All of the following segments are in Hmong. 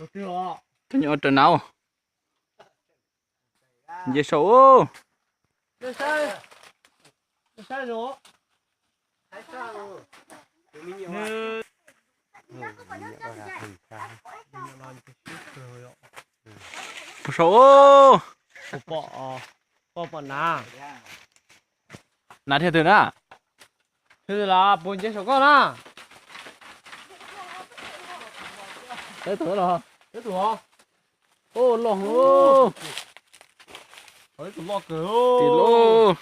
Cov nyuam ua raws nav. Nce saum ub. Mus saum ub. Nav thiaj twg na? Twg los puas nce saum koj na? Peb tus los. Peb tus os. Loj, loj kawg. Tim loj.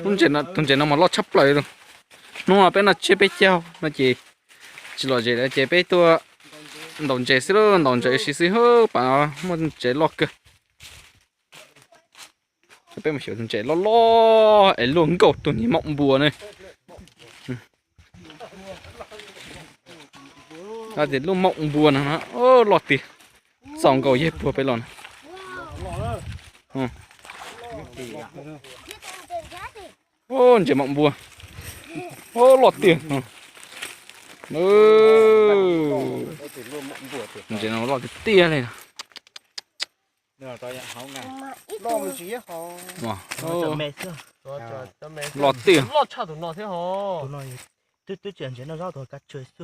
Tus ntses no mas loj tshaj plaws li. Hnub no peb noj tsiab peb caug no ces tsis lom zem lawm ces peb tuaj ntaus ntses xwb lauj, ntaus ntses ua si xwb. Pas muaj ntses loj kawg. Peb mus xyuas tus ntses loj loj es luaj nkauj tus niag maum npua na. Tias lub maum npua no loj tiag, txaus nkaus yawg puag peb los na. Ntses maum npua, loj tiag. Ntses no loj tiag tiag li. Loj tiag.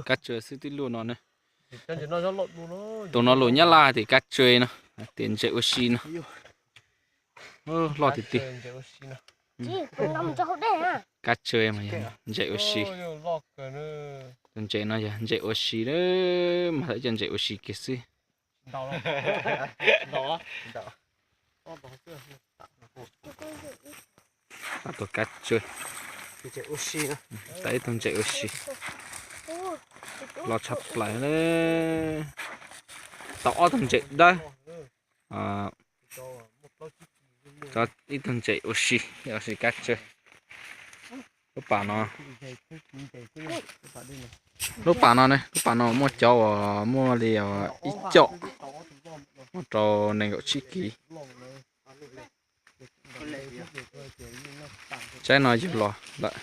Kab tsw xwb twb luaj no ne. Tus no lus Nyab Laj tias kab tsw no, tias ntses ua si no. Loj tiag tiag. Kab tsw mas yog ntses ua si. Tus ntses no yog ntses ua si, mas tau cov ntses ua si kiag xwb. Tus kab tsw, tau ib tug ntses ua si, loj tshaj plaws. Tau ob tug ntses dawb, tau ib tug ntses ua si, ua si kab tsw. Lub pas no, lub pas no ne, lub pas no muaj cov uas muaj li ib com, muaj rau nees nkaum tsib kiv. Tsaib no yug los lawm.